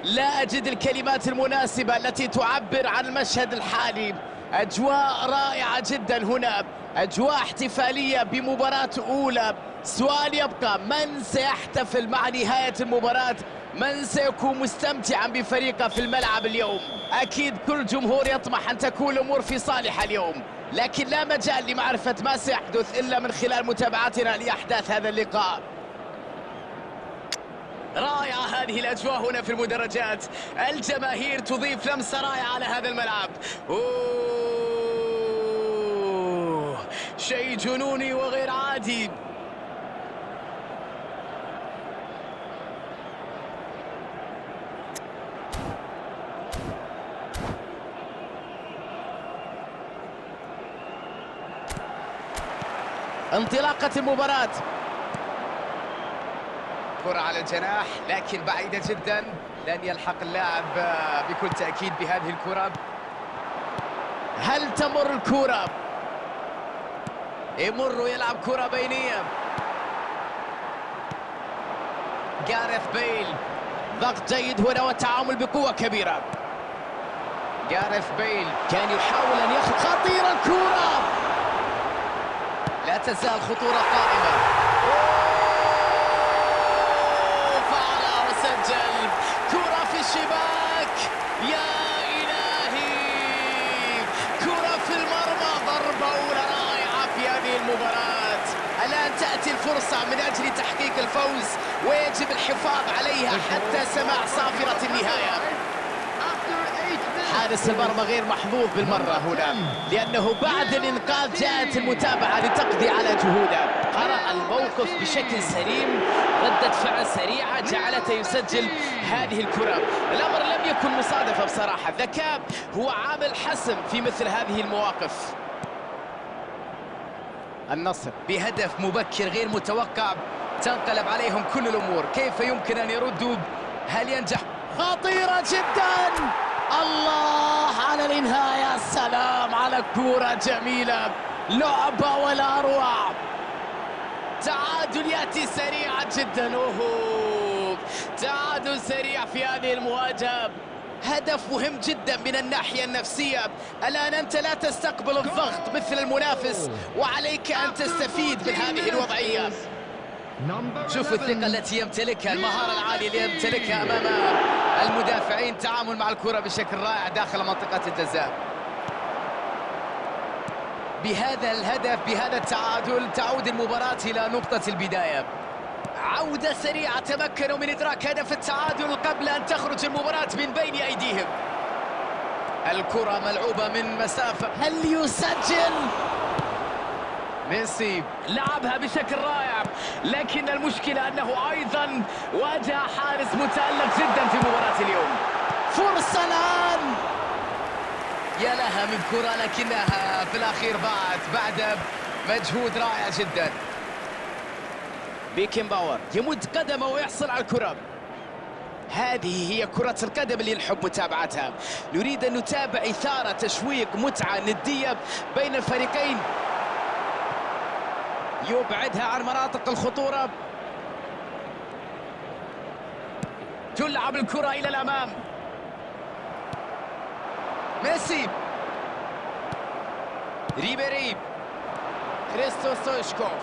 لا أجد الكلمات المناسبة التي تعبر عن المشهد الحالي. أجواء رائعة جدا هنا، أجواء احتفالية بمباراة أولى. سؤال يبقى: من سيحتفل مع نهاية المباراة؟ من سيكون مستمتعا بفريقه في الملعب اليوم؟ أكيد كل جمهور يطمح أن تكون الأمور في صالحه اليوم، لكن لا مجال لمعرفة ما سيحدث إلا من خلال متابعتنا لأحداث هذا اللقاء. رائعة هذه الأجواء هنا في المدرجات، الجماهير تضيف لمسة رائعة على هذا الملعب. أوه، شيء جنوني وغير عادي. انطلاقة المباراة، كرة على الجناح لكن بعيدة جدا، لن يلحق اللاعب بكل تأكيد بهذه الكرة. هل تمر الكرة؟ يمر ويلعب كرة بينية. جاريث بيل، ضغط جيد هنا والتعامل بقوة كبيرة. جاريث بيل كان يحاول أن يخرج. خطيرة الكرة، لا تزال خطورة قائمة. فعل وسجل، كرة في الشباك، يا إلهي، كرة في المرمى، ضربة أولى رائعة في هذه المباراة. الآن تأتي الفرصة من أجل تحقيق الفوز، ويجب الحفاظ عليها حتى سماع صافرة النهاية. حارس المرمى غير محظوظ بالمرة هنا، لأنه بعد الإنقاذ جاءت المتابعة لتقضي على جهوده. قرأ الموقف بشكل سليم، ردة فعل سريعة جعلته يسجل هذه الكرة. الأمر لم يكن مصادفة بصراحة، الذكاء هو عامل حسم في مثل هذه المواقف. النصر بهدف مبكر غير متوقع تنقلب عليهم كل الأمور. كيف يمكن أن يردوا؟ هل ينجح؟ خطيرة جدا، الله على الإنهاء، يا سلام على كرة جميلة، لعبة ولا أروع. تعادل يأتي سريعا جدا، أوه، تعادل سريع في هذه المواجهة. هدف مهم جدا من الناحية النفسية. الآن أنت لا تستقبل الضغط مثل المنافس، وعليك أن تستفيد من هذه الوضعية. شوف الثقة التي يمتلكها، المهارة العالية اللي يمتلكها أمام المدافعين، تعامل مع الكرة بشكل رائع داخل منطقة الجزاء. بهذا الهدف، بهذا التعادل، تعود المباراة إلى نقطة البداية. عودة سريعة، تمكنوا من إدراك هدف التعادل قبل أن تخرج المباراة من بين أيديهم. الكرة ملعوبة من مسافة، هل يسجل؟ ميسي لعبها بشكل رائع، لكن المشكلة أنه أيضا واجه حارس متألق جدا في مباراة اليوم. فرصة الآن، يا لها من كرة، لكنها في الأخير ضاعت بعد مجهود رائع جدا. بيكنباور يمد قدمه ويحصل على الكرة. هذه هي كرة القدم اللي نحب متابعتها. نريد أن نتابع إثارة، تشويق، متعة، ندية بين الفريقين. يبعدها عن مناطق الخطورة. تلعب الكرة إلى الأمام. ميسي، ريبيري، خريستو ستويشكوف،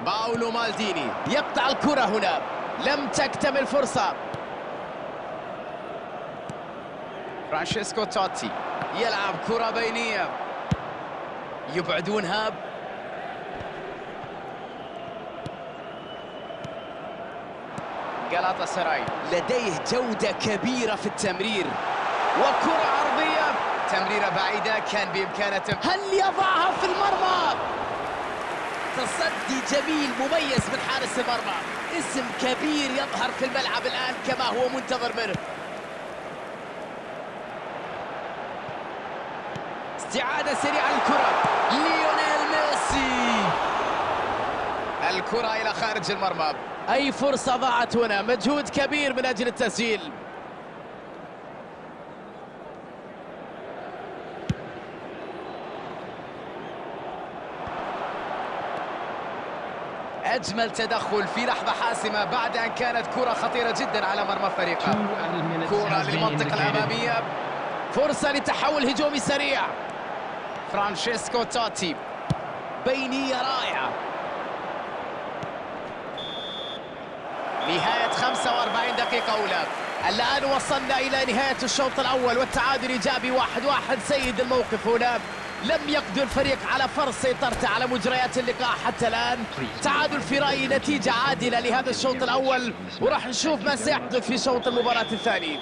باولو مالديني يقطع الكرة هنا، لم تكتمل فرصة. فرانشيسكو توتي يلعب كرة بينية، يبعدونها. غالاتا سراي لديه جودة كبيرة في التمرير، وكرة عرضية، تمريرة بعيدة كان بإمكانه. هل يضعها في المرمى؟ تصدي جميل مميز من حارس المرمى. اسم كبير يظهر في الملعب الآن كما هو منتظر منه. استعادة سريعة للكرة، ليونيل ميسي، الكرة إلى خارج المرمى. أي فرصة ضاعت هنا، مجهود كبير من أجل التسجيل. أجمل تدخل في لحظة حاسمة بعد أن كانت كرة خطيرة جدا على مرمى فريقه. كرة للمنطقة الأمامية، فرصة لتحول هجومي سريع. فرانشيسكو توتي، بينية رائعة. نهاية 45 دقيقة أولى. الآن وصلنا إلى نهاية الشوط الأول والتعادل إيجابي 1-1. سيد الموقف هنا، لم يقدر الفريق على فرض سيطرته على مجريات اللقاء حتى الآن. تعادل في رأيي نتيجة عادلة لهذا الشوط الأول، وراح نشوف ما سيحدث في شوط المباراة الثاني.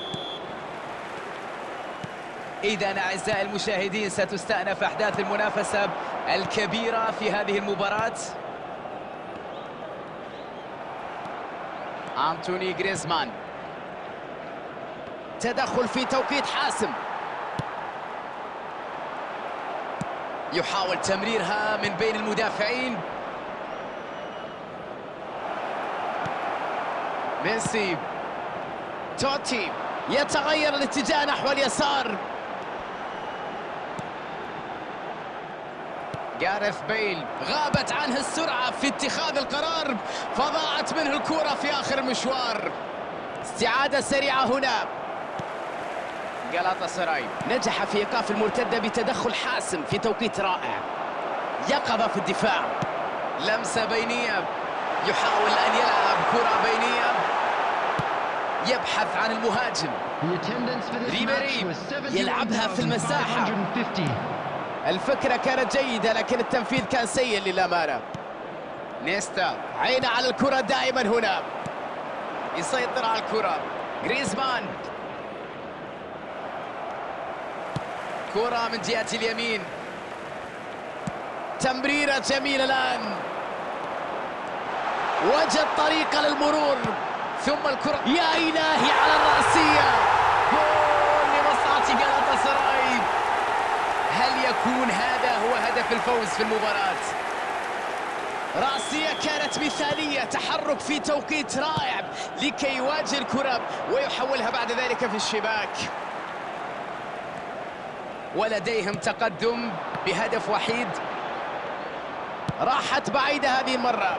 إذا أعزائي المشاهدين ستستأنف أحداث المنافسة الكبيرة في هذه المباراة. أنتوني غريزمان، تدخل في توقيت حاسم، يحاول تمريرها من بين المدافعين. ميسي، توتي، يتغير الاتجاه نحو اليسار. جاريث بيل غابت عنه السرعة في اتخاذ القرار، فضاعت منه الكرة في آخر المشوار. استعادة سريعة هنا. غالاتا سراي نجح في إيقاف المرتدة بتدخل حاسم في توقيت رائع. يقظة في الدفاع، لمسة بينية، يحاول أن يلعب كرة بينية، يبحث عن المهاجم ريبيري، يلعبها في المساحة. الفكرة كانت جيدة لكن التنفيذ كان سيء للأمانة. نيستا عينه على الكرة دائما هنا، يسيطر على الكرة. غريزمان، كرة من جهة اليمين، تمريرة جميلة الآن، وجد طريقة للمرور، ثم الكرة، يا إلهي على الرأسية، جول لمصلحة غالاتا سراي. هل يكون هذا هو هدف الفوز في المباراة؟ رأسية كانت مثالية، تحرك في توقيت رائع لكي يواجه الكرة ويحولها بعد ذلك في الشباك. ولديهم تقدم بهدف وحيد. راحت بعيدة هذه المرة.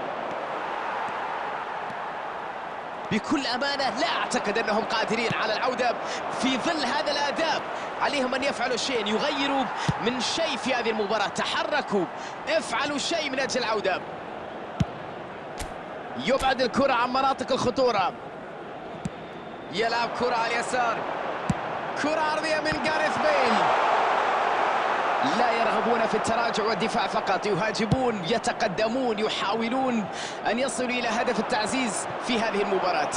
بكل أمانة لا أعتقد أنهم قادرين على العودة في ظل هذا الأداء. عليهم أن يفعلوا شيء، يغيروا من شيء في هذه المباراة. تحركوا، افعلوا شيء من أجل العودة. يبعد الكرة عن مناطق الخطورة. يلعب كرة على اليسار، كرة عرضية من غاريث بيل. لا يرغبون في التراجع والدفاع فقط، يهاجمون، يتقدمون، يحاولون أن يصلوا إلى هدف التعزيز في هذه المباراة.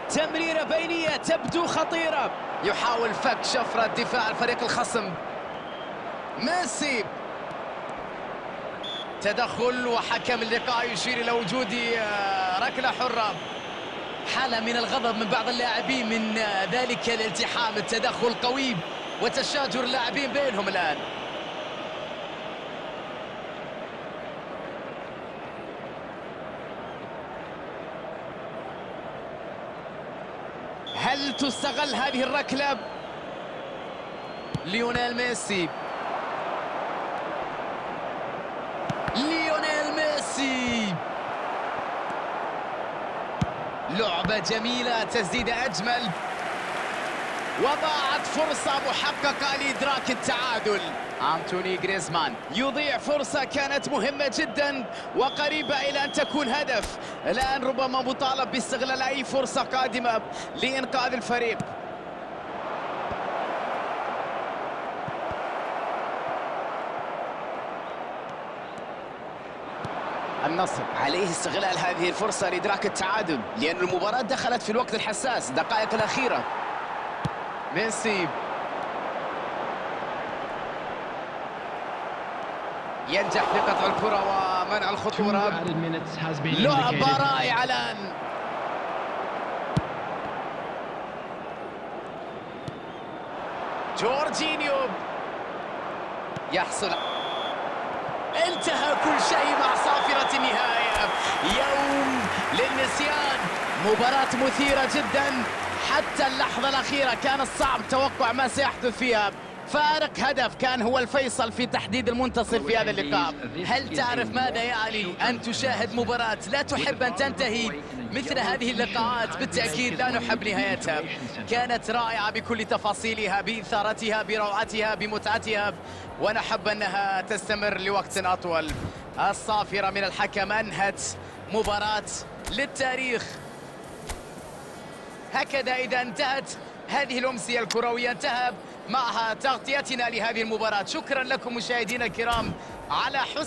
تمريرة بينية تبدو خطيرة، يحاول فك شفرة دفاع الفريق الخصم. ميسي، تدخل وحكم اللقاء يشير إلى وجود ركلة حرة. حالة من الغضب من بعض اللاعبين من ذلك الالتحام، التدخل قوي وتشاجر اللاعبين بينهم الآن. هل تستغل هذه الركلة؟ ليونيل ميسي، ليونيل ميسي، لعبة جميلة، تسديدة أجمل، وضاعت فرصة محققة لإدراك التعادل. أنتوني غريزمان يضيع فرصة كانت مهمة جدا وقريبة إلى أن تكون هدف. الآن ربما مطالب باستغلال أي فرصة قادمة لإنقاذ الفريق. النصر عليه استغلال هذه الفرصة لإدراك التعادل، لأن المباراة دخلت في الوقت الحساس، دقائق الأخيرة. ميسي ينجح في قطع الكرة ومنع الخطورة. لعبة رائعة الآن. جورجينيو يحصل. انتهى كل شيء مع صافرة النهاية. يوم للنسيان، مباراة مثيرة جدا حتى اللحظة الأخيرة، كان الصعب توقع ما سيحدث فيها. فارق هدف كان هو الفيصل في تحديد المنتصر في هذا اللقاء. هل تعرف ماذا يعني أن تشاهد مباراة لا تحب أن تنتهي؟ مثل هذه اللقاءات بالتأكيد لا نحب نهايتها. كانت رائعة بكل تفاصيلها، بإثارتها، بروعتها، بمتعتها، ونحب أنها تستمر لوقت أطول. الصافرة من الحكم أنهت مباراة للتاريخ. هكذا إذا انتهت هذه الأمسية الكروية، انتهى معها تغطيتنا لهذه المباراة. شكرا لكم مشاهدينا الكرام على حسن